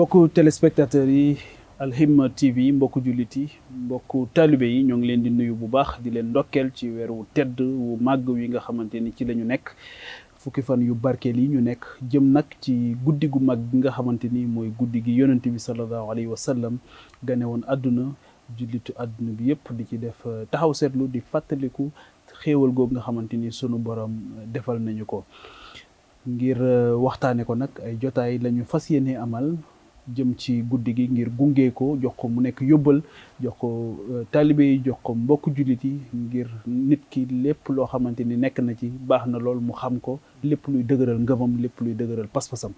mbokku téléspectateurs yi Alhimma TV mbokku jullit yi mbokku taalibe yi ñoo ngi leen di nuyu bu baax di leen ndokkeel ci weer wu tedd wu màgg wi nga xamante ni ci la ñu nekk fukki fan yu barkeel yi ñu nekk jëm nag ci guddi gu mag gi nga xamante ni mooy guddi gi yonent bi sallallahu alayhi wa sallam gane woon àdduna jullitu àdduna bi yëpp di ci def taxaw seetlu di fàttaliku xéewal googu nga xamante ni sunu borom defal nañu ko ngir waxtaane ko nag ay jotaay la ñu fas yéene amal jëm ci guddi gi ngir gunge ko jox ko mu nekk yóbbal jox ko taalibe yi jox ko mbokk jullit yi ngir nit ki lépp loo xamante ni nekk na ci baax na lool mu xam ko lépp luy dëgëral ngëmam lépp luy dëgëral pas-pasam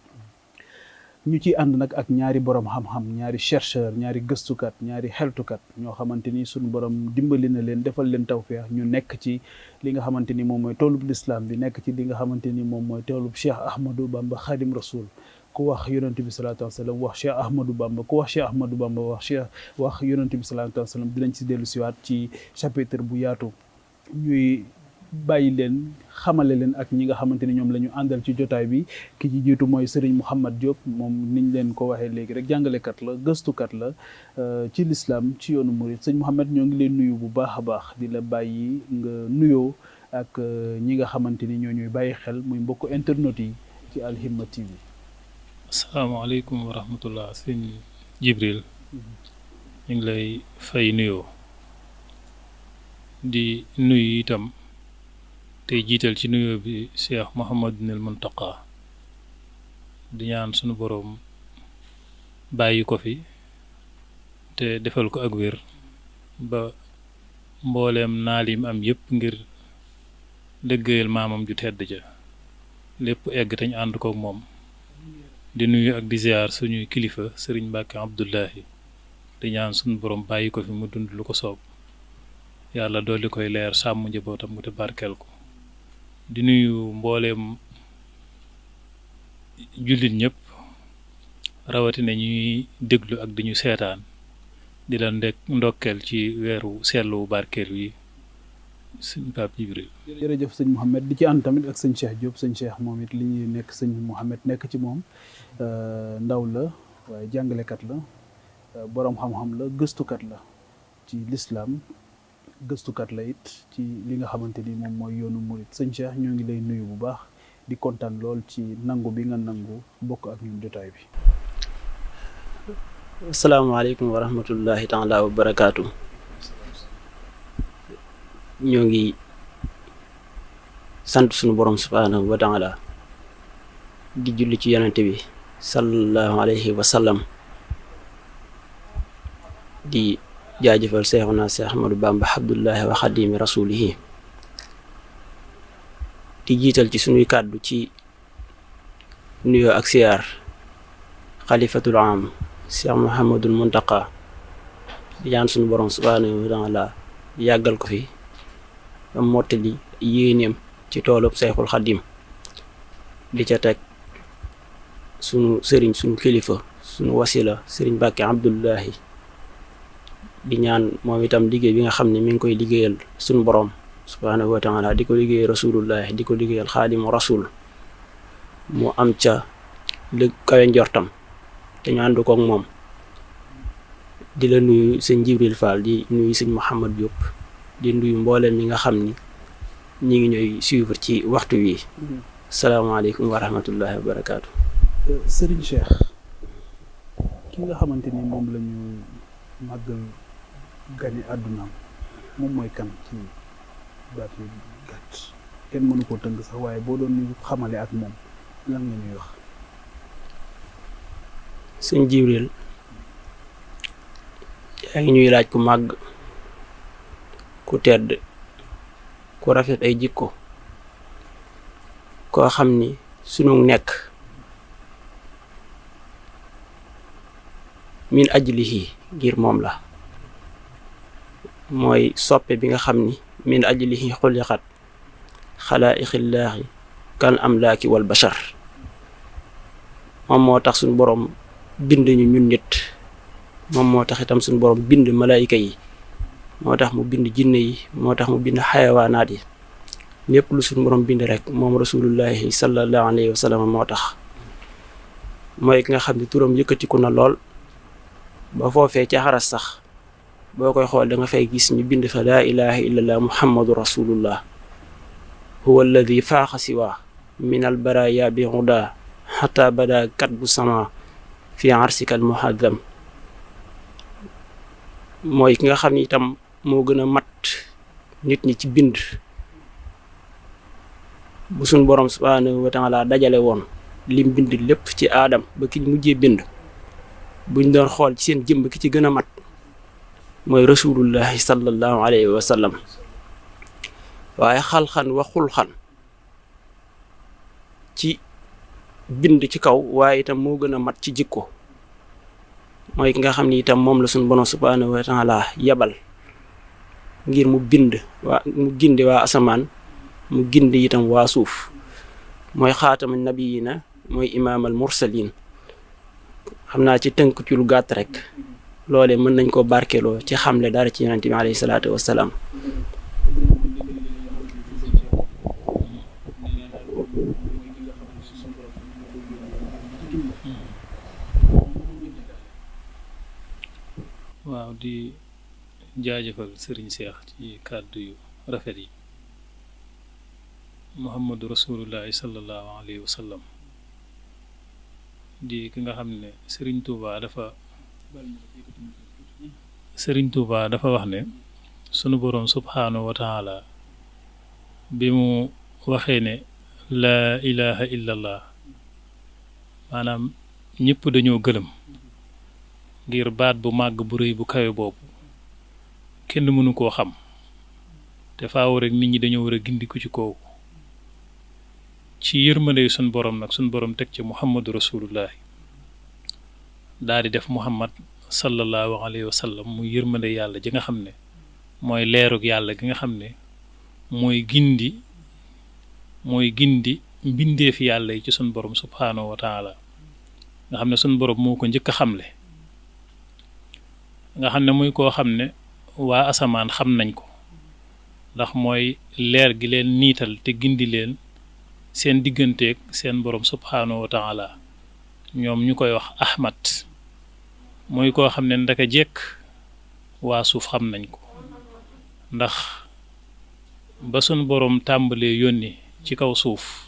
ñu ciy ànd nag ak ñaari borom xam-xam ñaari chercheur ñaari gëstukat ñaari xeltukat ñoo xamante ni suñu borom dimbali na leen defal leen tawfeex ñu nekk ci li nga xamante ni moom mooy toolub lislaam bi nekk ci li nga xamante ni moom mooy toolub Cheikh Ahmadou Bamba Khadim Rasoul ku wax yonent bi salaatu wa salaam wax Cheikh Ahmadou Bamba ku wax Cheikh Ahmadou Bamba wax yonent bi salaatu wa salaam dinañ ci dellu siwaat ci chapitre bu yaatu ñuy bàyyi leen xamale leen ak ñi nga xamante ni ñoom la ñu àndal ci jotaay bi ki ci jiitu mooy Serigne Mouhamed Diop moom niñ leen ko waxee léegi rek jàngalekat la gëstukat la ci lislaam ci yoonu murid sëñ Mouhamed ñoo ngi leen nuyu bu baax a baax di la bàyyi nga nuyoo ak ñi nga xamante ni ñoo ñuy bàyyi xel muy mbokku internet yi ci Alhimma TV. asalaamaaleykum wa rahmatullah sëñ Jibril ñu ngi lay fay nuyoo di nuyu itam tey jiital ci nuyoo bi Cheikh Mouhamadunil Muntaqa di ñaan sunu boroom bàyyi ko fi te defal ko ak wér ba mbooleem naal yim am yépp ngir dëggayal maamam ju tedd ja lépp egg te ñu ànd kook moom di nuyu ak di ziar suñuy kilifa sëriñ Mbàkke Abdullahi di ñaan sunu boroom bàyyi ko fi mu dund lu ko soob yàlla dolli koy leer sàmm njabootam mu te barkeel ko di nuyu mbooleem jullit ñëpp rawatina ñuy déglu ak di ñu seetaan di la ndokkeel ci weeru seetlu barkeel wi sëñ Pape Jibril. jërëjëf sëñ Mouhamed di ci ànd tamit ak sëñ Cheikh Diop sëñ Cheikh moom it li ñuy nekk sëñ Mouhamed nekk ci moom ndaw la waaye jàngalekat la boroom xam-xam la gëstukat la ci lislaam gëstukat la it ci li nga xamante ni moom mooy yoonu murid sëñ Cheikh ñoo ngi lay nuyu bu baax di kontaan lool ci nangu bi nga nangu bokk ak ñun jotaay bi. asalaamaaleykum wa rahmatullahi taala wa barakaatu. ñoo ngi sant suñu borom subhaanahu wa taala di julli ci yonente bi sallallahu alayhi wa sallam di jaajëfal Seexuna Seex Ahmadu Bamba Abdullahi wa Xadimi Rasulihi di jiital ci sunuy kàddu ci nuyoo ak siyaar xalifatul am Seex Muhammadul Muntaqa di ñaan sunu borom subhaanahu wa taala yàggal ko fi ba mottali yéeneem ci toolub Seexul Xadim di ca teg sunu sëriñ sunu kilifa sunu wasila sëriñ Mbàkke Abdullahi di ñaan moom itam liggéey bi nga xam ne mi ngi koy liggéeyal suñu borom subhaanahu wa taala di ko liggéeyal rasulullah di ko liggéeyal xaadimu rasul mu am ca lu kawe njortam te ñu ànd koog moom di la nuyu sëñ Jibril Fall di nuyu sëñ Mouhamed Diop di nuyu mbooleem ñi nga xam ni ñi ngi ñooy suivre ci waxtu wi salaamaaleykum wa rahmatullahi wa barakaatu. Serigne Cheikh ki nga xamante ni moom la ñu màggal gane àddunaam moom mooy kan ci baat yu gàtt kenn mënu koo tënk sax waaye boo doon ñu xamale ak moom lan nga ñuy wax. sëñ Jibril yaa ngi ñuy laaj ku màgg ku tedd ku rafet ay jikko koo xam ni sunu nekk min ajlihi ngir moom la mooy soppe bi nga xam ni min ajlihi xuliqat xalaa'iqillaahi kal amlaaki wal bashar moom moo tax suñu boroom bind ñu ñun nit moom moo tax itam suñu boroom bind malaayika yi moo tax mu bind jinne yi moo tax mu bind xayawaanaat yi lépp lu suñu boroom bind rek moom rasulullahi sallallahu alayhi wa sallam moo tax mooy ki nga xam ne turam yëkkatiku na lool ba foofee ca xaras sax boo koy xool da nga fay gis ñu bind fa laa ilaha illallah muhammadu rasulullah huwa alladi faaxa siwa min al baraya bi huda xata bada katbu sama fi arsika al muhaddam mooy ki nga xam ne itam moo gën a mat nit ñi ci bind bu suñ borom subhanahu wa taala dajale woon lim bind lépp ci aadam ba ki mujjee bind buñ doon xool ci seen jëmb ki ci gën a mat mooy rasulullahi sallallahu alayhi wa sallam waaye xalxan wa xulxan ci bind ci kaw waaye itam moo gën a mat ci jikko mooy ki nga xam ni itam moom la suñ borom subhanahu wa taala yabal ngir mu bind mu gindi waa asamaan mu gindi itam waa suuf mooy xaatama nabiyina mooy imaamal mursalin xam naa ci tënk ci lu gàtt rek loolee mën nañ koo barkeloo ci xamle dara ci yonent bi alayhi salaatu wassalaam. waaw di jaajëfal sëriñ Cheikh ci kàddu yu rafet yi. muhammadu rasulullahi sallallahu alayhi wa sallam di ki nga xam ne sëriñ Tuuba dafa wax ne sunu boroom subhaanahu wa taala bi mu waxee ne laa ilaha illallah maanaam ñëpp dañoo gëlëm ngir baat bu màgg bu rëy bu kawe boobu kenn mënu koo xam te faaw rek nit ñi dañoo war a gindiku ci kooku ci yërmande yu sun borom nag sun borom teg ci muhammadu rasulullahi daal di def muhammad sallallahu alayhi wa sallam muy yërmande yàlla ji nga xam ne mooy leerug yàlla gi nga xam ne mooy gindi mbindeefi yàlla yi ci sun borom subhaanahu wa taala nga xam ne sun borom moo ko njëkk a xamle nga xam ne muy koo xam ne waa asamaan xam nañ ko ndax mooy leer gi leen niital te gindi leen seen digganteeg seen borom subhaanahu wa taala ñoom ñu koy wax ahmad mooy koo xam ne ndaka jekk waa suuf xam nañ ko ndax ba sun borom tàmbalee yónni ci kaw suuf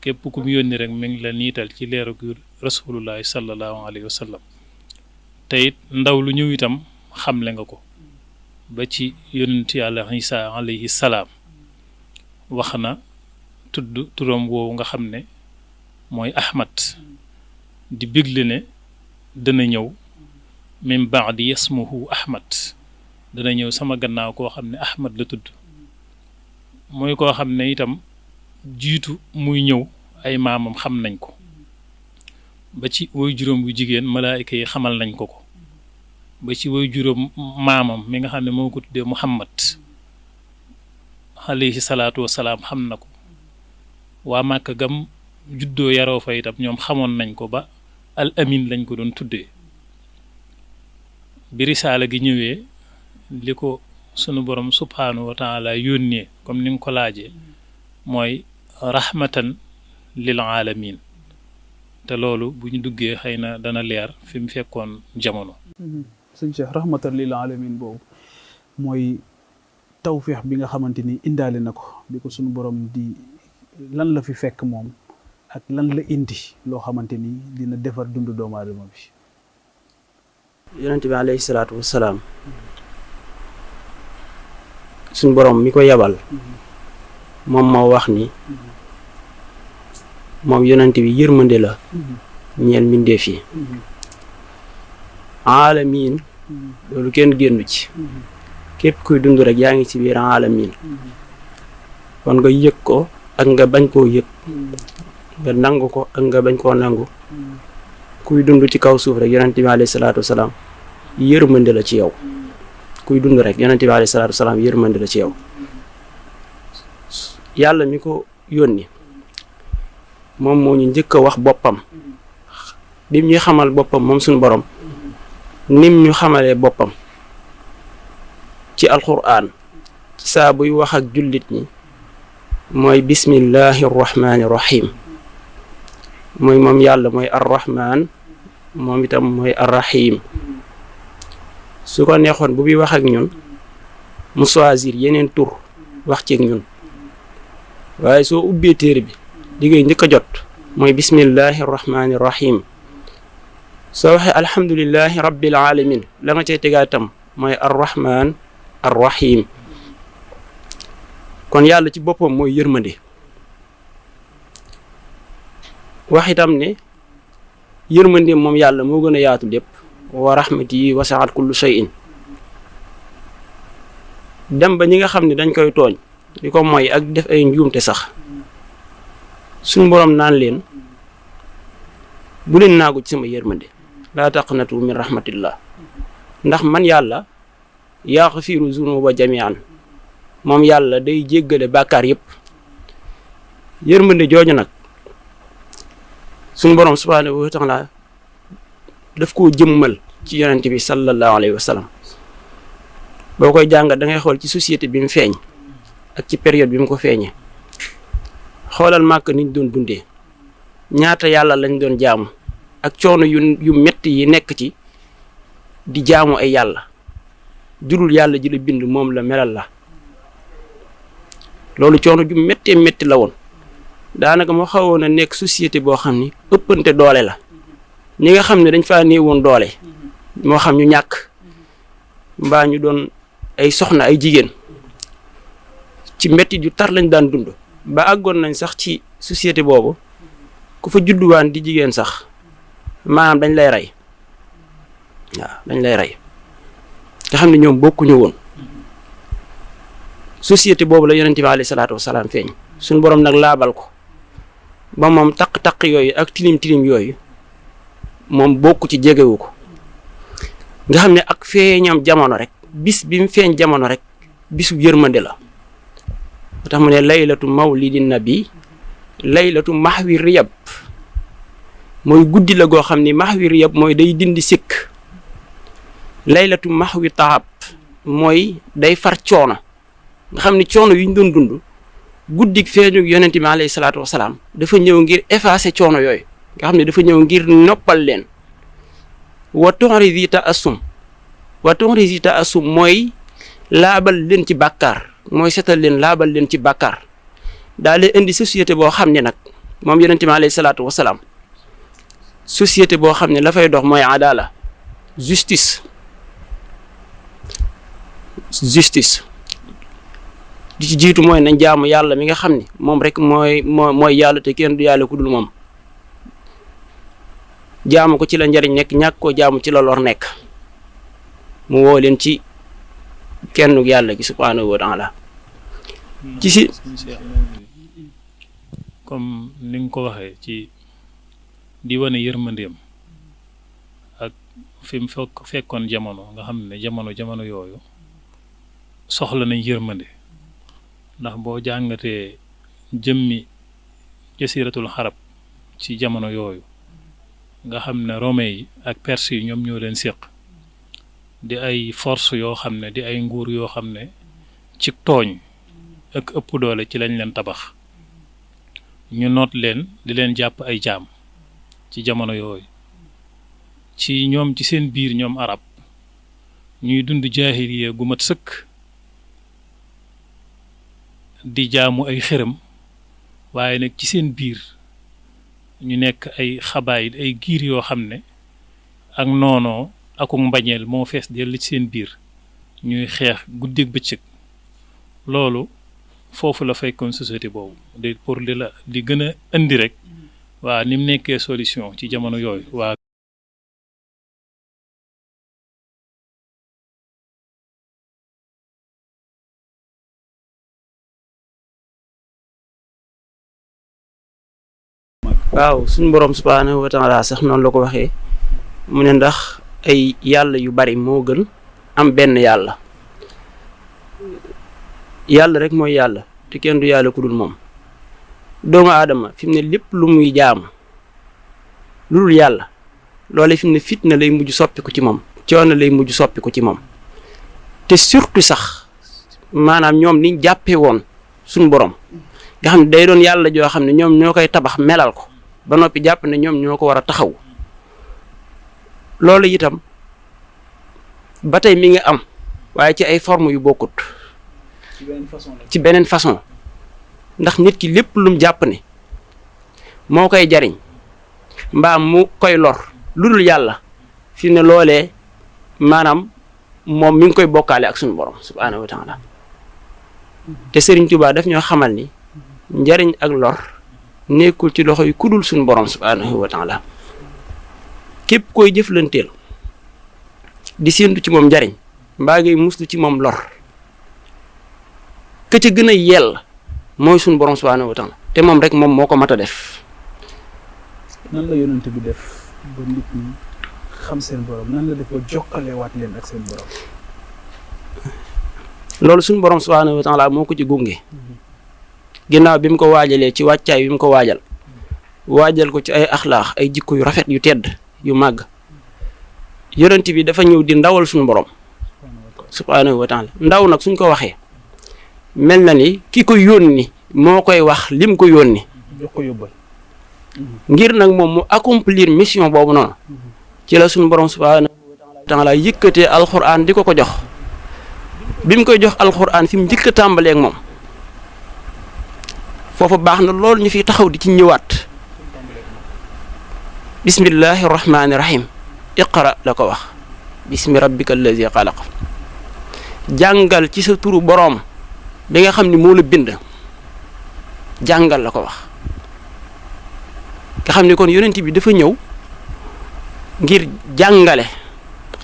képp ku mu yónni rek mi ngi la niital ci leeru rasulullahi sallallahu alayhi wa sallam te it ndaw lu ñëw itam xamle nga ko ba ci yonent yàlla Isa alayhi salaam wax na tudd turam woowu nga xam ne mooy ahmad di bégle ne dana ñëw min baadi yasmuhu ahmad dana ñëw sama gannaaw koo xam ne ahmad la tudd mooy koo xam ne itam jiitu muy ñëw ay maamam xam nañ ko ba ci woy juróom bu jigéen malaayika yi xamal nañ ko ba ci woy juróom maamam mi nga xam ne moo ko tuddee muhammad alayhi salaatu wasalaam xam na ko waa Màkka gam juddoo yaroo fa itam ñoom xamoon nañ ko ba al amin lañ ko doon tuddee bi risaala gi ñëwee li ko sunu borom subhaanahu wa taala yónnee comme ni nga ko laajee mooy rahmatan lil alamin te loolu bu ñu duggee xëy na dana leer fi mu fekkoon jamono. sëñ Cheikh rahmatan lil alamin boobu mooy tawféex bi nga xamante ni indaale na ko bi ko sunu borom di lan la fi fekk moom ak lan la indi loo xamante ni dina defar dundu doomu aadama bi. yonent bi alayhi salaatu wassalaam suñ borom mi ko yabal moom moo wax ni moom yonent bi yërmande la ñeel mbindeef yi alamin loolu kenn génnu ci képp kuy dund rek yaa ngi ci biir alamin kon nga yëg ko ak nga bañ koo yëg nga nangu ko ak nga bañ koo nangu kuy dund ci kaw suuf rek yonent bi alayhi salaatu wasalaam yërmande la ci yow kuy dund rek yonent bi alayhi salaatu wasalaam yërmande la ci yow yàlla mi ko yónni moom moo ñu njëkk a wax boppam bim ñuy xamal boppam moom suñu borom nim ñu xamalee boppam ci alquran ci saa buy wax ak jullit ñi mooy bismillahi rahmaani rahim mooy moom yàlla mooy ar-rahman moom itam mooy ar-rahim su ko neexoon bu bi wax ak ñun mu choisir yeneen tur wax ci ak ñun waaye soo ubbee téere bi li ngay njëkk a jot mooy bismillahi rahmani rahim soo waxee alhamdulillahi rabbil alamin la nga cay tegaa itam mooy ar-rahman ar-rahim kon yàlla ci boppam mooy yërmande wax itam ne yërmande moom yàlla moo gën a yaatu lépp wa rahmati wasi'at kullu shay'in dem ba ñi nga xam ne dañ koy tooñ di ko mooy ak def ay njuumte sax suñ boroom naan leen bu leen naagu ci sama yërmande laa taqnatu min rahmatillah ndax man yàlla yaghfiru zunuba jami'an moom yàlla day jéggale bàkkaar yépp yërmande jooju nag suñ boroom subhaanahu wa ta'ala daf koo jëmmal ci yonent bi sallallahu alayhi wa sallam boo koy jàngat da ngay xool ci société bi mu feeñ ak ci période bi mu ko feeñee xoolal màkk niñ doon dundee ñaata yàlla lañ doon jaamu ak coono yu metti yi nekk ci di jaamu ay yàlla jurul yàlla ji la bind moom la melal la loolu coono ju méttee métti la woon daanaka moo xawoon a nekk société boo xam ni ëppante doole la ñi nga xam ne dañ faa néewoon doole moo xam ñu ñàkk mbaa ñu doon ay soxna ay jigéen ci métti ju tar lañ daan dund ba àggoon nañ sax ci société boobu ku fa judduwaan di jigéen sax maanaam dañ lay rey waaw dañ lay rey nga xam ne ñoom bokkuñu woon société boobu la yonent bi alayhi salaatu wasalaam feeñ suñu borom nag laabal ko ba moom taq-taq yooyu ak tilim-tilim yooyu moom bokku ci jegewu ko nga xam ne ak feeñam jamono rek bis bi mu feeñ jamono rek bisu yërmande la moo tax mu ne laylatu mawlidin nabi laylatu mahwi riyab mooy guddi la goo xam ni mahwi riyab mooy day dindi sikk laylatu mahwi taab mooy day far coono nga xam ni coono yu ñu doon dund guddik feeñu yonent bi alayhi salaatu wasalaam dafa ñëw ngir effacer coono yooyu nga xam ne dafa ñëw ngir noppal leen wa tu'rizi ta'assum mooy laabal leen ci bàkkaar mooy setal leen laabal leen ci bàkkaar daa leen indi société boo xam ne nag moom yonent bi alayhi salaatu wasalaam société boo xam ne la fay dox mooy adala justice di ci jiitu mooy nañ jaamu yàlla mi nga xam ni moom rek mooy yàlla te kenn du yàlla ku dul moom jaamu ko ci la njariñ nekk ñàkk koo jaamu ci la lor nekk mu woo leen ci kenn yàlla gi subhaanahu wa taala ci si comme ni nga ko waxee ci di wane yërmandeem ak fi mu fekkoon jamono nga xam ne jamono yooyu soxla nañ yërmande ndax boo jàngatee jëmmi jasiratul xarab ci jamono yooyu nga xam ne Romain yi ak Perse yi ñoom ñoo leen séq di ay force yoo xam ne di ay nguur yoo xam ne ci tooñ ak ëpp doole ci lañ leen tabax ñu noot leen di leen jàpp ay jaam ci jamono yooyu ci ñoom ci seen biir ñoom arab ñuy dund jaahiliya gu mat sëkk di jaamu ay xërëm waaye nag ci seen biir ñu nekk ay xabaayit ay giir yoo xam ne ak noonoo akuk mbañeel moo fees dell ci seen biir ñuy xeex guddeeg bëccëg loolu foofu la fekkoon société boobu de pour di gën a indi rek waa ni mu nekkee solution ci jamono yooyu waa waaw suñu borom subhaanahu wa taala sax noonu la ko waxee mu ne ndax ay yàlla yu bari moo gën am benn yàlla rek mooy yàlla te kenn du yàlla ku dul moom doomu aadama fi mu ne lépp lu muy jaamu lu dul yàlla loole fi mu ne fitna lay mujj soppiku ci moom coono lay mujj soppiku ci moom te surtout sax maanaam ñoom niñ jàppee woon suñu borom nga xam ne day doon yàlla joo xam ne ñoom ñoo koy tabax melal ko ba noppi jàpp ne ñoom ñoo ko war a taxaw loolu itam ba tey mi ngi am waaye ci ay forme yu bokkut ci beneen façon ndax nit ki lépp lum jàpp ne moo koy jariñ mbaa mu koy lor lu dul yàlla fi ne loolee maanaam moom mi ngi koy bokkaale ak suñu borom subhaanahu wa taala te Sëriñ Tuubaa daf ñoo xamal ni njariñ ak lor nekkul ci loxo yi kudul suñu borom subhaanahu wa taala képp koy jëflanteel di séentu ci moom njariñ mbaa ngay muslu ci moom lor ka ca gën a yell mooy suñu borom subhaanahu wa taala te moom rek moom moo ko mat a def. nan la yonent bi def ba nit ñi xam seen borom nan la def ba jokkalewaat leen ak seen borom. loolu suñu borom subhaanahu wa taala moo ko ci gunge ginnaaw bi mu ko waajalee ci wàccaay bi mu ko waajal ko ci ay axlaax ay jikko yu rafet yu tedd yu màgg yonent bi dafa ñëw di ndawal suñu borom subhaanahu wa taala ndaw nag suñ ko waxee mel na ni ki ko yónni moo koy wax lim ko yónni jox ko yóbbal ngir nag moom mu accomplir mission boobu noonu ci la suñu borom subhaanahu wa taala yëkkatee alxuraan di ko jox bi mu koy jox alxuraan fi mu njëkk a tàmbalee ak moom foofu baax na lool ñu fi taxaw di ci ñëwaat bismillahi rahmaani rahim iqra la ko wax bismi rabbika allazi xalaq jàngal ci sa turu boroom bi nga xam ni moo la bind jàngal la ko wax nga xam ni kon yonent bi dafa ñëw ngir jàngale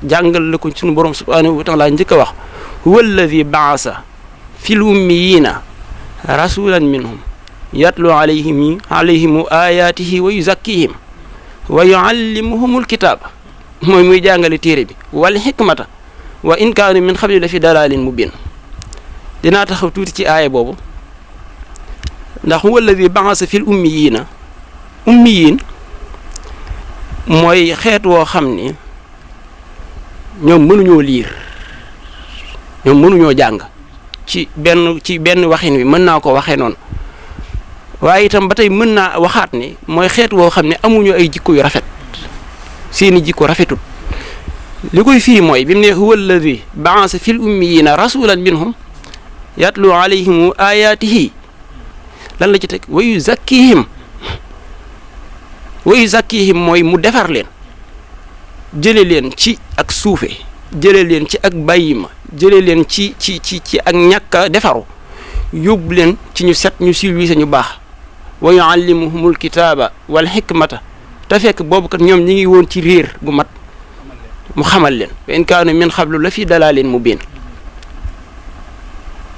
la ko sunu boroom subhaanahu wa taala njëkk a wax huwa alladi baasa fil ummiyina rasulan minhum yatlu alayhim ayatihi wa yuzakkihim wa yuallimuhumul kitaab mooy muy jàngale téere bi wal xikmata wa in kaanu min xabli la fi dalaalin mubin dinaa taxaw tuuti ci aaya boobu ndax huwa alladi baasa fil ummiyiin mooy xeet woo xam ni ñoom mënuñoo liir ñoom mënuñoo jàng ci benn waxin wi mën naa ko waxee noonu waaye itam ba tey mën naa waxaat ni mooy xeet woo xam ne amuñu ay jikko yu rafet seeni jikko rafetul li koy firi mooy bi mu ne huwa alladi baasa fil ummiyina rasulan minhum yatlu alayhim ayatihi lan la ci teg wa yuzakkihim mooy mu defar leen jële leen ci ak suufe jële leen ci ak bàyyima jële leen ci ak ñàkk a defaru yóbbu leen ci ñu set ñu silwiise ñu baax wa yuallimuhumul kitaaba wal xikmata te fekk boobu kat ñoom ñi ngi woon ci réer gu mat mu xamal leen wa in kaanu min xablu la fi dalaalin mubiin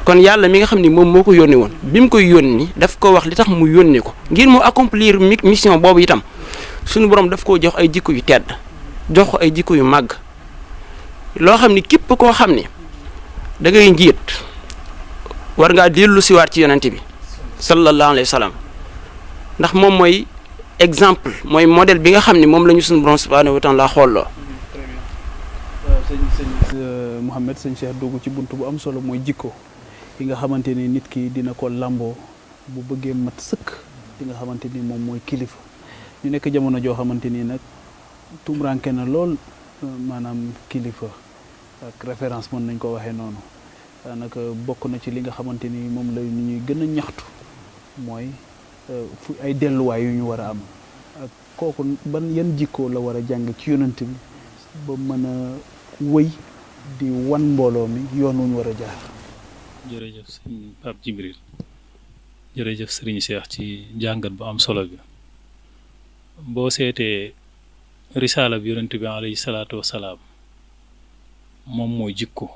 kon yàlla mi nga xam ni moom moo ko yónni woon bi mu koy yónni daf ko wax li tax mu yónni ko ngir mu accomplir mission boobu itam suñu borom daf koo jox ay jikko yu tedd jox ko ay jikko yu màgg loo xam ni képp koo xam ni da ngay njiit war ngaa dellu siwaat ci yonent bi sallallahu alayhi wa sallam ndax moom mooy exemple mooy modèle bi nga xam ni moom la ñu suñu borom subhanahu wa taala xooloo. sëñ Mouhamed sëñ Cheikh dugg ci bunt bu am solo mooy jikko yi nga xamante ni nit ki dina ko lamboo bu bëggee mat sëkk li nga xamante ni moom mooy kilifa ñu nekk jamono joo xamante ni nag tumranke na lool maanaam kilifa ak référence mën nañ ko waxee noonu daanaka bokk na ci li nga xamante ni moom la ñuy gën a ñaxtu mooy fu ay delluwaay yu ñu war a am ak kooku ban yan jikkoo la war a jàng ci yonent bi ba mën a wëy di wan mbooloo mi yoon wu ñu war a jaar. jërëjëf sëñ Pape Djibril jërëjëf sëriñ Cheikh ci jàngat bu am solo bi boo seetee risaala bi yonent bi alayhi salaatu wasalaam moom mooy jikko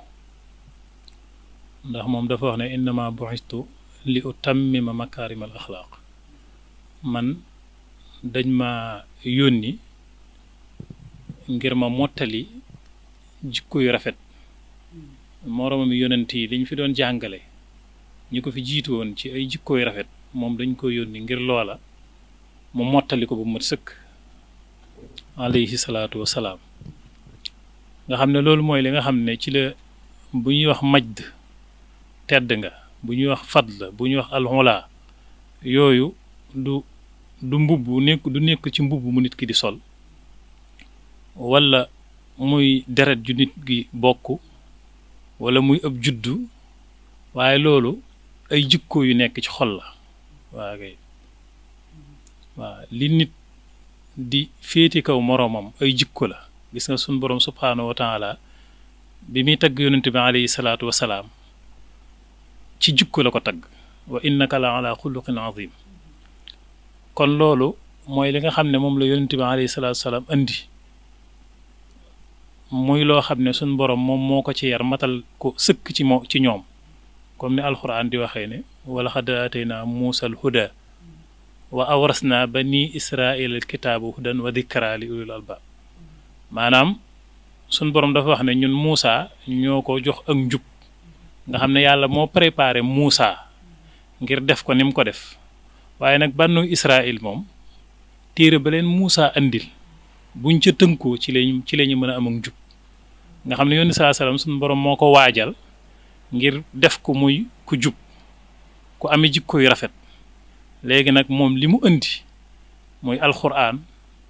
ndax moom dafa wax ne innama bu'istu li utammima makaarimal axlaaq man dañ ma yónni ngir ma mottali jikko yu rafet moroomam yonent yi liñ fi doon jàngale ñi ko fi jiitu woon ci ay jikko yu rafet moom dañ ko yónni ngir loola mu mottali ko bu mat sëkk alayhi salaatu wasalaam nga xam ne loolu mooy li nga xam ne ci la bu ñuy wax majd tedd nga bu ñuy wax fadl bu ñuy wax alxula yooyu du du nekk ci mbubb mu nit ki di sol wala muy deret ju nit gi bokk wala muy ëpp juddu waaye loolu ay jikko yu nekk ci xol la waaw li nit di féeti kaw moroomam ay jikko la gis nga sun borom subhaanahu wa taala bi muy tagg yonent bi alayhi salaatu wasalaam ci jikko la ko tagg wa innaka la ala xuluqin azim kon loolu mooy li nga xam ne moom la yonent bi alayhi salaatu wasalaam andi muy loo xam ne sun borom moom moo ko ci yar matal ko sëkk ci ñoom comme ni alquran di waxee ne wala xad atayna muusa al huda wa awrasna bani israila al kitaabu hudan wa dikra li ulil albab maanaam sun borom dafa wax ne ñun Muusa ñoo ko jox ak njub nga xam ne yàlla moo préparé Muusa ngir def ko ni mu ko def waaye nag bannu Israël moom téere ba leen Muusa andil buñ ca tënkoo ci lañu mën a am ak njub nga xam ne yónni saa salaam sun borom moo ko waajal ngir def ko muy ku jub ku amee jikko yu rafet léegi nag moom li mu indi mooy alxuraan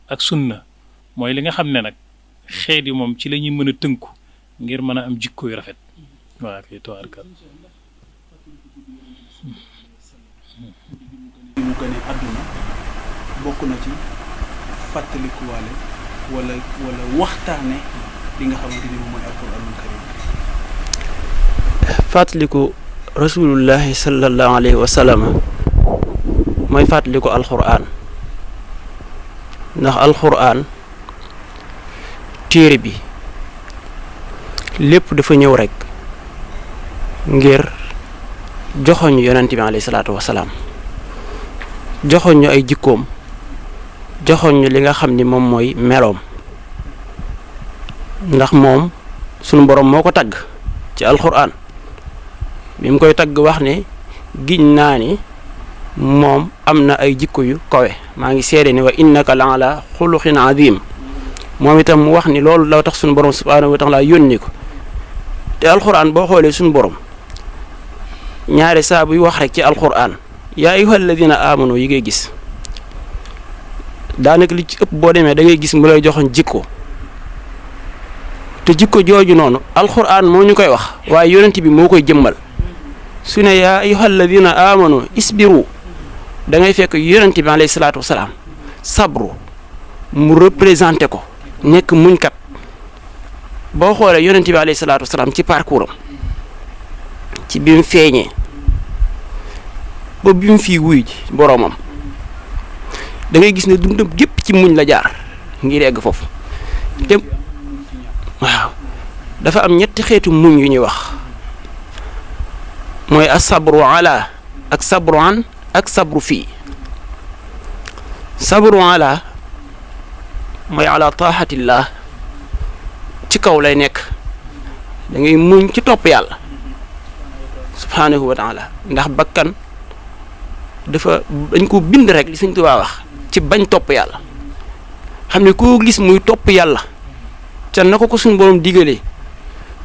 ak sunna mooy li nga xam ne nag xeet yi moom ci la ñuy mën a tënku ngir mën a am jikko yu rafet waa kay tabaarkalla mu gane àdduna bokk na ci fàttalikuwaale wala waxtaane li nga xamante ni moom mooy alxuraanul karim fàttaliku rasulullahi sallallahu alayhi wa sallam mooy fàttaliku alxuraan ndax alxuraan téere bi lépp dafa ñëw rek ngir joxoñ yonent bi alayhi salaatu wasalaam joxoñ ñu ay jikkoom joxoñ ñu li nga xam ni moom mooy meloom ndax moom sunu borom moo ko tagg ci alxuraan bi mu koy tagg wax ne giñ naa ni moom am na ay jikko yu kawe maa ngi seede ni wa innaka la ala xuluqin azim moom itam mu wax ni loolu la tax suñu borom subhaanahu wa taala yónni ko te alxuraan boo xoolee suñu borom ñaari saa buy wax rek ci alxuraan yaa ayyuhal ladina amanu yi ngay gis daanaka li ci ëpp boo demee da ngay gis mu lay joxoon jikko te jikko jooju noonu alxuraan moo ñu koy wax waaye yonent bi moo koy jëmmal su ne yaa ayyuhal ladina amanu isbiru da ngay fekk yonent bi alayhi salaatu wasalaam sabru mu représenté ko nekk muñkat boo xoolee yonent bi alayhi salaatu wasalaam ci parcours am ci bi mu feeñee ba bi mu fii wuy ji boroomam da ngay gis ne dundam gépp ci muñ la jaar ngir egg foofu te waaw dafa am ñetti xeetu muñ yu ñuy wax mooy asabru ala ak sabru an ak sabru fii sabru ala mooy ala taaxatillah ci kaw lay nekk da ngay muñ ci topp yàlla subhaanahu wa taala ndax bakkan dañ ko bind rek li Sëñ Tuubaa wax ci bañ topp yàlla xam ne koo gis muy topp yàlla ca na ko suñu borom digalee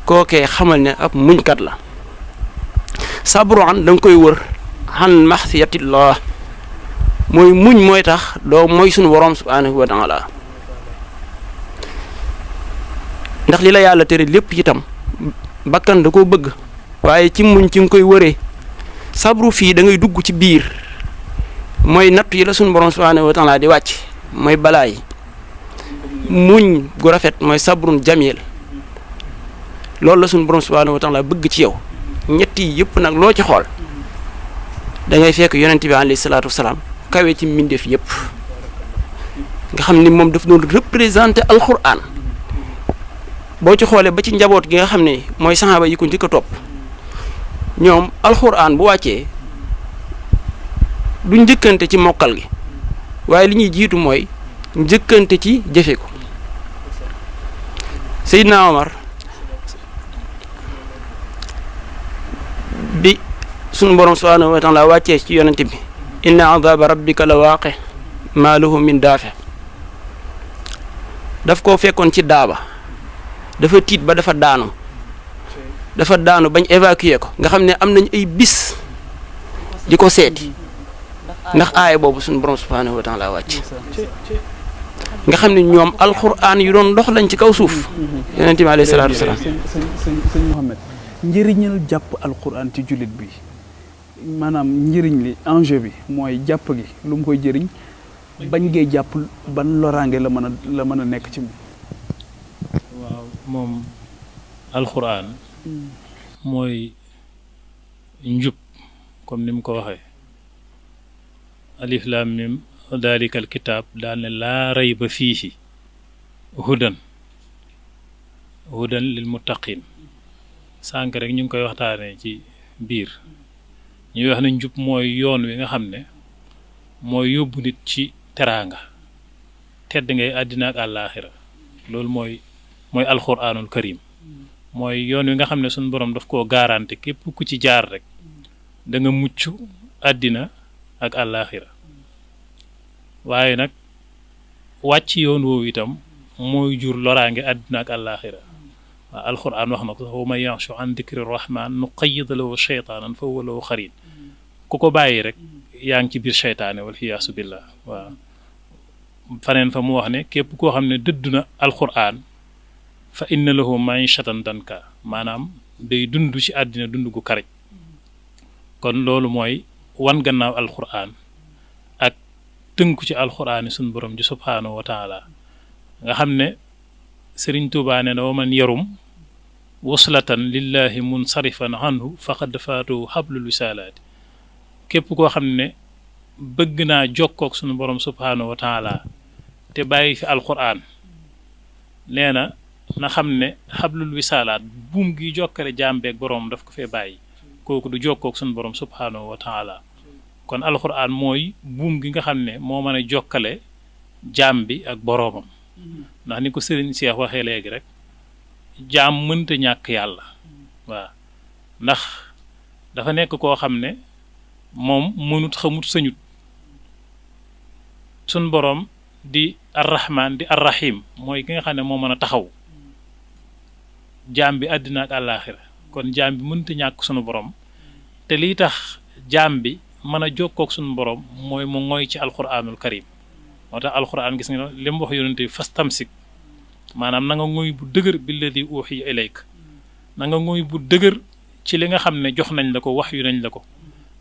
kookee xamal ne ab muñkat la sabru an da nga koy wër an maxsiyatillah mooy muñ mooy tax doo mooy suñu borom subhaanahu wa taala ndax li la yàlla tere lépp itam bakkan da koo bëgg waaye ci muñ ci nga koy wëree sabru fii da ngay dugg ci biir mooy nattu yi la suñu borom subhaanahu wa taala di wàcc mooy balaa yi muñ gu rafet mooy sabrun jamil loolu la suñu borom subhaanahu wa taala bëgg ci yow ñett yi yëpp nag loo ci xool da ngay fekk yonent bi alayhi salaatu wasalaam kawe ci mbindeef yëpp nga xam ni moom daf doon représenté alxuraan boo ci xoolee ba ci njaboot gi nga xam ne mooy saxaaba yi ko njëkk a topp ñoom alxuraan bu wàccee du njëkkante ci mokkal gi waaye li ñuy jiitu mooy njëkkante ci jëfe ko Seydina Omar bi sunu borom subhaanahu wa taala wàccee ci yonente bi inna azaba rabbika la waaqe maa lahu min daafe daf koo fekkoon ci daaba dafa tiit ba dafa daanu bañ évacuer ko nga xam ne am nañ ay bis di ko seeti ndax aaya boobu suñu borom subhaanahu wa taala wàcc nga xam ne ñoom alxuraan yu doon dox lañ ci kaw suuf yonent bi alayhi salaatu wasalaam. sëñ Mouhamed njëriñal jàpp alxuraan ci jullit bi maanaam njëriñ li enjeu bi mooy jàpp gi lu mu koy jëriñ bañ ngee jàpp ban loraange la mën a nekk ci moom. waaw moom alxuraan mooy njub comme ni mu ko waxee alif lam mim dalikal kitaab daal ne laa rayba fiihi hudan lil muttaqin sànq rek ñu ngi koy waxtaanee ci biir ñuy wax ne njub mooy yoon wi nga xam ne mooy yóbbu nit ci teraanga tedd ngay àddina ak àllaaxira loolu mooy alxuraanul karim mooy yoon wi nga xam ne suñu borom daf koo garanti képp ku ci jaar rek da nga mucc àddina ak àllaaxira waaye nag wàcc yoon woowu itam mooy jur loraange àddina ak àllaaxira waaw alxuraan wax na ko wa man yanshu an dikri rahman nuqayyid lahu shaytaanan fa huwa lahu xarin ku ko bàyyi rek yaa ngi ci biir shaytaane wal xiyaasu billah waaw faneen fa mu wax ne képp koo xam ne dëdd na alxuraan fa inna lahu maishatan danka maanaam day dund ci àddina dund gu karaj kon loolu mooy wan gannaaw alxuraan ak tënku ci alxuraan yi suñu borom ji subhaanahu wa taala nga xam ne Sëriñ Tuubaa ne na wa man yarum waslatan lillahi munsarifan anhu faqad faatu hablul wisaalaati képp koo xam ne bëgg naa jokkook suñu borom subhaanahu wa taala te bàyyi fi alxuraan nee na xam ne hablul wisaalaat buum gi jokkale jaam beeg borom daf ko fee bàyyi kooku du jokkook suñu borom subhaanahu wa taala kon alxuraan mooy buum gi nga xam ne moo mën a jokkale jaam bi ak boroomam ndax ni ko sëriñ Cheikh waxee léegi rek jaam mënta ñàkk yàlla waaw ndax dafa nekk koo xam ne moom mënut xamut sañut suñ boroom di arrahman di arrahim mooy ki nga xam ne moo mën a taxaw jaam bi àddina ak àllaaxira kon jaam bi mënta ñàkk sunu borom te lii tax jaam bi mën a jokkook suñu borom mooy mu ngoy ci alquranul karim moo tax alquran gis nga li mu wax yonente bi fastamsik maanaam na nga ngoy bu dëgër billadi uxiya ilayk na nga ngoy bu dëgër ci li nga xam ne jox nañ la ko wax yu nañ la ko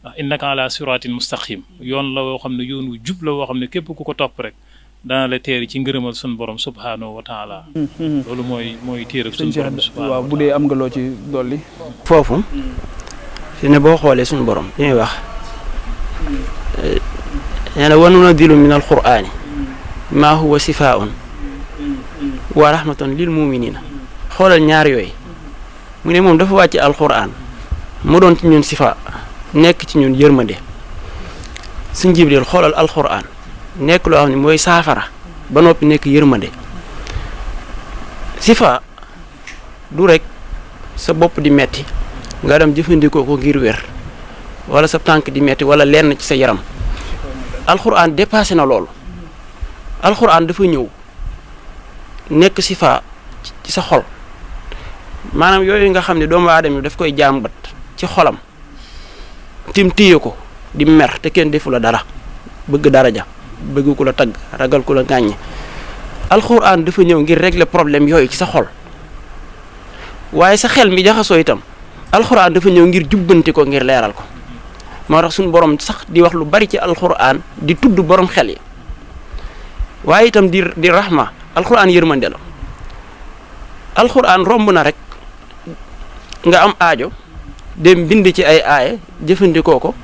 ndax innaka ala siratin mustaqim yoon la woo xam ne yoon wu jub la woo xam ne képp ku ko topp rek dana la teeri ci ngërëmal suñu borom subhaanahu wa taala loolu mooy téere suñu borom subhaanahu waaw bu dee am nga loo ci dolli foofu fi ne boo xoolee suñu borom li ñuy wax nee na wa nunazzilu min alqur'ani maa huwa sifaa'un wa rahmatun lil muminina xoolal ñaar yooyu mu ne moom dafa wàcc alqur'an mu doon ci ñun sifa nekk ci ñun yërmande suñ Jibril xoolal alqur'an nekk loo xam ne mooy saafara ba noppi nekk yërmande sifa du rek sa bopp di metti nga dem jëfandikoo ko ngir wér wala sa tànk di metti wala lenn ci sa yaram alxuraan dépassé na loolu alxuraan dafa ñëw nekk sifa ci sa xol maanaam yooyu nga xam ne doomu aadama daf koy jàmbat ci xolam tim téye ko di mer te kenn defu la dara bëgg daraja bëgg ku la tagg ragal ku la ŋàññ alxuraan dafa ñëw ngir régler problème yooyu ci sa xol waaye sa xel mi jaxasoo itam alxuraan dafa ñëw ngir jubbanti ko ngir leeral ko moo tax suñu borom sax di wax lu bari ci alxuraan di tudd borom xel yi waaye itam di rahma alxuraan yërmande la alxuraan romb na rek nga am aajo dem bind ci ay aaye jëfandikoo ko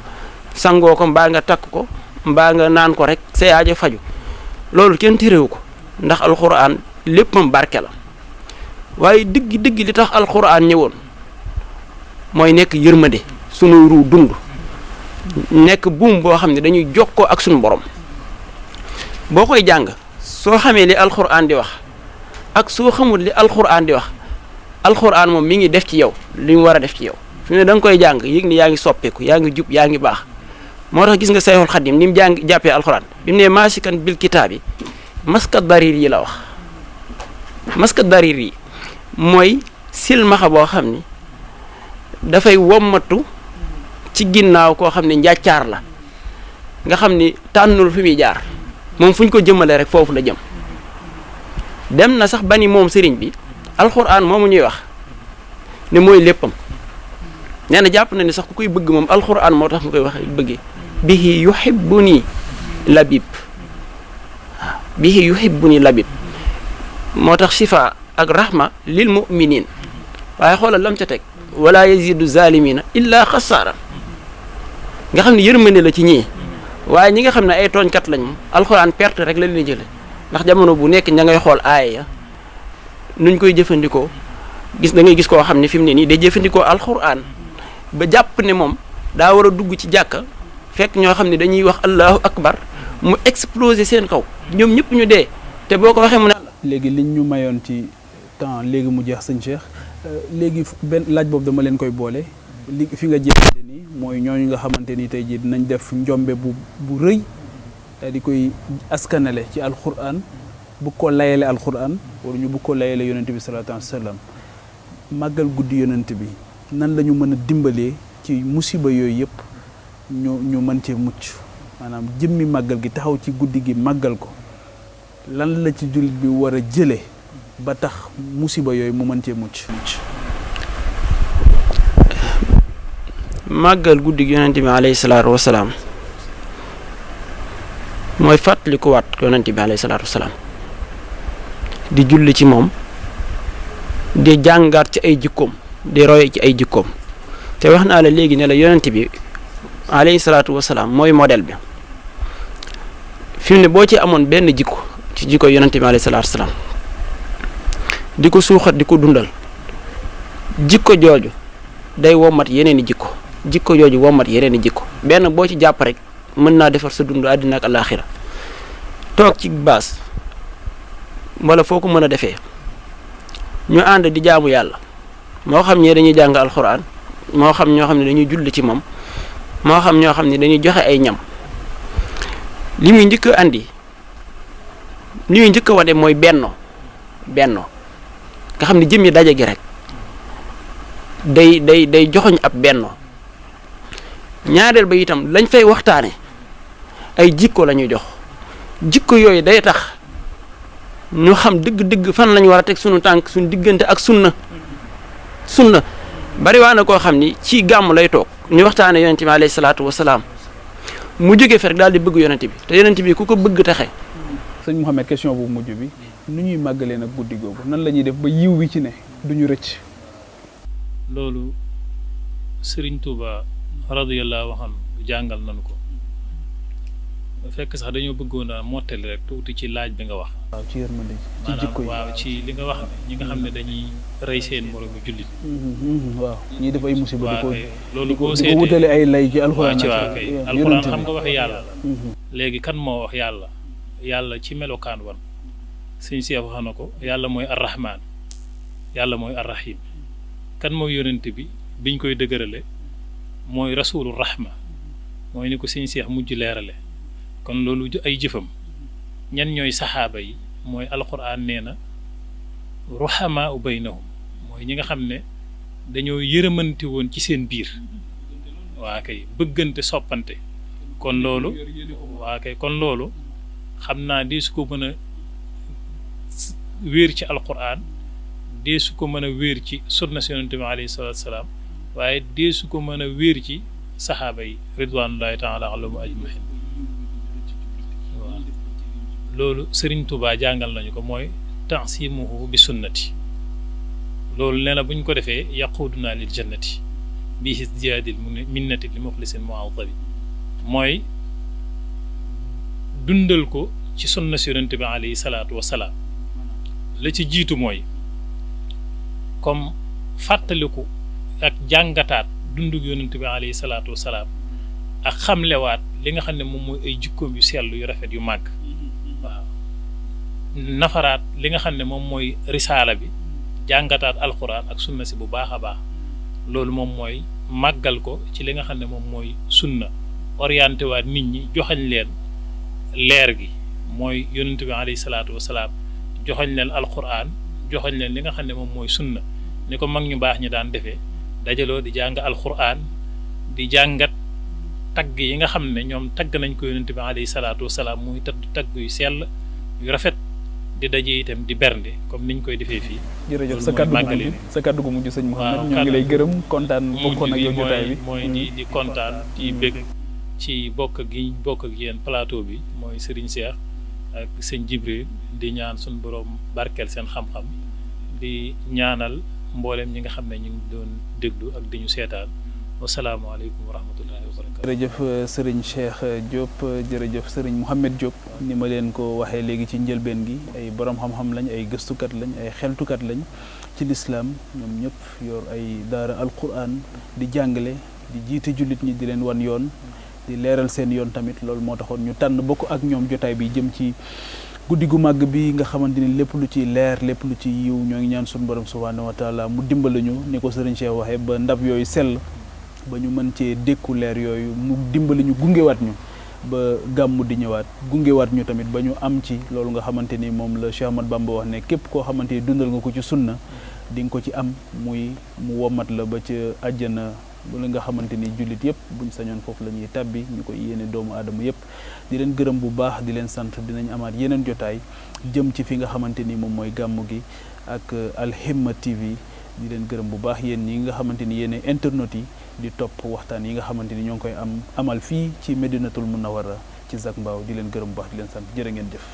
sangoo ko mbaa nga takk ko mbaa nga naan ko rek say aajo faju loolu kenn téréwu ko ndax alxuraan léppam barke la waaye dëgg li tax alxuraan ñëwoon mooy nekk yërmande sunu ruu dund nekk buum boo xam ne dañuy jokkoo ak sunu borom boo koy jàng soo xamee li alxuraan di wax ak soo xamul li alxuraan di wax alxuraan moom mi ngi def ci yow li mu war a def ci yow fi ne da nga koy jàng yëg ni yaa ngi soppeeku yaa ngi jub yaa ngi baax moo tax gis nga Sayxul Xadim ni mu jàppee alxuraan bi mu ne maasikan bil kitaab yi maskat darir yi la wax maskat darir yi mooy silmaxa boo xam ni dafay wommatu ci ginnaaw koo xam ne njàccaar la nga xam ni tànnul fi muy jaar moom fu ñu ko jëmale rek foofu la jëm dem na sax ba ni moom sëriñ bi alxuraan moomu ñuy wax ne mooy léppam nee na jàpp na ni sax ku koy bëgg moom alxuraan moo tax nga koy wax bëggee bihi yuhibbuni labib waaw bihi yuhibbuni labib moo tax shifa ak rahma lil mu'minin waaye xoolal lam ca teg wala yazidu zalimina illa xasaara nga xam ne yërmande la ci ñii waaye ñi nga xam ne ay tooñkat lañ moom alxuraan perte rek la leen jële ndax jamono bu nekk ña ngay xool aaya ya nuñ koy jëfandikoo da ngay gis koo xam ne fi mu ne nii day jëfandikoo alxuraan ba jàpp ne moom daa war a dugg ci jàkka fekk ñoo xam ne dañuy wax allahu akbar mu exploser seen kaw ñoom ñëpp ñu dee te boo ko waxee mu ne léegi liñ ñu mayoon ci temps léegi mu jeex sëñ Cheikh léegi benn laaj boobu dama leen koy boole li fi nga jeexale nii mooy ñooñu nga xamante ni tey jii dinañ def njombe bu rëy daal di koy askanale ci alquran bu ko layale alquran wala ñu bu ko layale yonent bi sallallahu alayhi wa sallam màggal guddi yonent bi nan la ñu mën a dimbalee ci musiba yooyu yëpp ñu mën cee mucc maanaam jëmmi màggal gi taxaw ci guddi gi màggal ko lan la ci jullit bi war a jëlee ba tax musiba yooyu mu mën cee mucc. màggal guddi gi yonent bi alayhi salaatu wasalaam mooy fàttalikuwaat yonent bi alayhi salaatu wasalaam di julli ci moom di jàngaat ci ay jikkoom di roy ci ay jikkoom te wax naa la léegi ne la yonent bi alayhi salaatu wasalaam mooy modèle bi fi mu ne boo ci amoon benn jikko ci jikko yonent bi alayhi salaatu wasalaam di ko suuxat di ko dundal jikko jooju day womat yeneen i jikko jooju womat yeneen i jikko benn boo ci jàpp rek mën naa defar sa dund àddina ak alaaxira toog ci baas wala foo ko mën a defee ñu ànd di jaamu yàlla moo xam ñee dañuy jàng alxuraan moo xam ñoo xam ne dañuy julli ci moom moo xam ñoo xam ne dañuy joxe ay ñam li muy njëkk a andi li muy njëkk a wane mooy bennoo nga xam ne jëmmi daje gi rek day joxoñ ab bennoo ñaareel ba itam lañ fay waxtaane ay jikko la ñuy jox jikko yooyu day tax ñu xam dëgg-dëgg fan lañ war a teg sunu tànk suñu diggante ak sunna bari waa na koo xam ni ci gàmm lay toog ñu waxtaane yonent bi alayhi salaatu wasalaam mu jógee fi rek daal di bëgg yonent bi te yonent bi ku ko bëgg taxe. sëñ Mouhamed question bu mujj bi nu ñuy màggalee nag guddi googu nan la ñuy def ba yiw wi ci ne duñu rëcc. loolu Serigne Touba radiyallahu anhu jàngal nañu ko fekk sax dañoo bëggoon a mottali rek tuuti ci laaj bi nga wax. waaw ci yërmande ci jikko yi waaw ci li nga wax ne ñi nga xam ne dañuy rey seen moromu jullit. waaw ñuy def ay musiba. loolu boo seetee di ko wutale ay lay ci alxuraan. waaw kay alxuraan xam nga wax yàlla la. léegi kan moo wax yàlla yàlla ci melokaan wan suñ si wax na ko yàlla mooy arrahman yàlla mooy arrahim kan mooy yonent bi biñ koy dëgërale mooy rasulu rahma mooy ni ko suñ seex mujj leerale kon loolu ay jëfam ñan ñooy saxaaba yi mooy alquran nee na ruhamaa u baynahum mooy ñi nga xam ne dañoo yërëmanti woon ci seen biir waa kay bëggante soppante kon loolu waa kay kon loolu xam naa dee su ko mën a wéer ci alquran dee su ko mën a wéer ci sunna si yonent bi alayhi salaatu salaam waaye dee su ko mën a wéer ci saxaaba yi ridwanullahi taala alayhim ajmahin waaw loolu Sëriñ Tuubaa jàngal nañu ko mooy tansimuhu bi sunnati loolu nee na bu ñu ko defee yaquduna lil jannati bi isdiyaadil minnati li muxlisin mu'azzabi mooy dundal ko ci sunna si yonent bi alayhi salaatu wasalaam la ci jiitu mooy comme fàttaliku ak jàngataat dundug yonent bi alayhi salaatu wasalaam ak xamlewaat li nga xam ne moom mooy ay jikkoom yu sell yu rafet yu màgg waaw nafaraat li nga xam ne moom mooy risaala bi jàngataat alquran ak sunna si bu baax a baax loolu moom mooy màggal ko ci li nga xam ne moom mooy sunna orienté waat nit ñi joxañ leen leer gi mooy yonent bi alayhi salaatu wasalaam joxañ leen alquran joxañ leen li nga xam ne moom mooy sunna ni ko mag ñu baax ñi daan defee dajaloo di jàng alquran di jàngat tagg yi nga xam ne ñoom tagg nañ ko yonent bi alayhi salaatu wasalaam muy tagg yu sell yu rafet di daje itam di bernde comme niñ koy defee fii. jërëjëf sa kaddu gu mujj sëñ Mouhamed ñu ngi lay gërëm kontaan bokkoon ak yow jotaay bi mooy di kontaan di bëgg ci bokk ak yéen plateau bi mooy Serigne Cheikh ak sëñ Jibril di ñaan suñu borom barkeel seen xam-xam di ñaanal mboolem ñi nga xam ne ñu ngi doon déglu ak di ñu seetaan wasalaamaaleykum wa rahmatullahi wa barakatu. jërëjëf Serigne Cheikh Diop jërëjëf Serigne Mouhamed Diop ni ma leen ko waxee léegi ci njëlbeen gi ay borom xam-xam lañ ay gëstukat lañ ay xeltukat lañ ci lislaam ñoom ñëpp yor ay daara alquran di jàngale di jiite jullit ñi di leen wan yoon di leeral seen yoon tamit loolu moo taxoon ñu tànn bokk ak ñoom jotaay bi jëm ci guddi gu màgg bi nga xamante ni lépp lu ci leer lépp lu ci yiw ñoo ngi ñaan suñu borom subhanahu wa taala mu dimbali ñu ni ko Serigne Cheikh waxee ba ndab yooyu sell ba ñu mën cee dékku leer yooyu mu dimbali ñu gungewaat ñu ba gàmmu di ñëwaat gungewaat ñu tamit ba ñu am ci loolu nga xamante ni moom la Cheikh Ahmad Bamba wax ne képp koo xamante ni dundal nga ko ci sunna di nga ko ci am muy mu womat la ba ca àjjana bu la nga xamante ni jullit yëpp buñ sañoon foofu la ñuy tàbbi ñu koy yéene doomu aadama yëpp di leen gërëm bu baax di leen sant dinañ amaat yeneen jotaay jëm ci fi nga xamante ni moom mooy gàmmu gi ak Al Himma TV di leen gërëm bu baax yéen ñi nga xamante ni yéene internet yi di topp waxtaan yi nga xamante ni ñoo ngi koy amal fii ci Medinatul Munawwara ci Zac Mbao di leen gërëm bu baax di leen sant jërë ngeen jëf.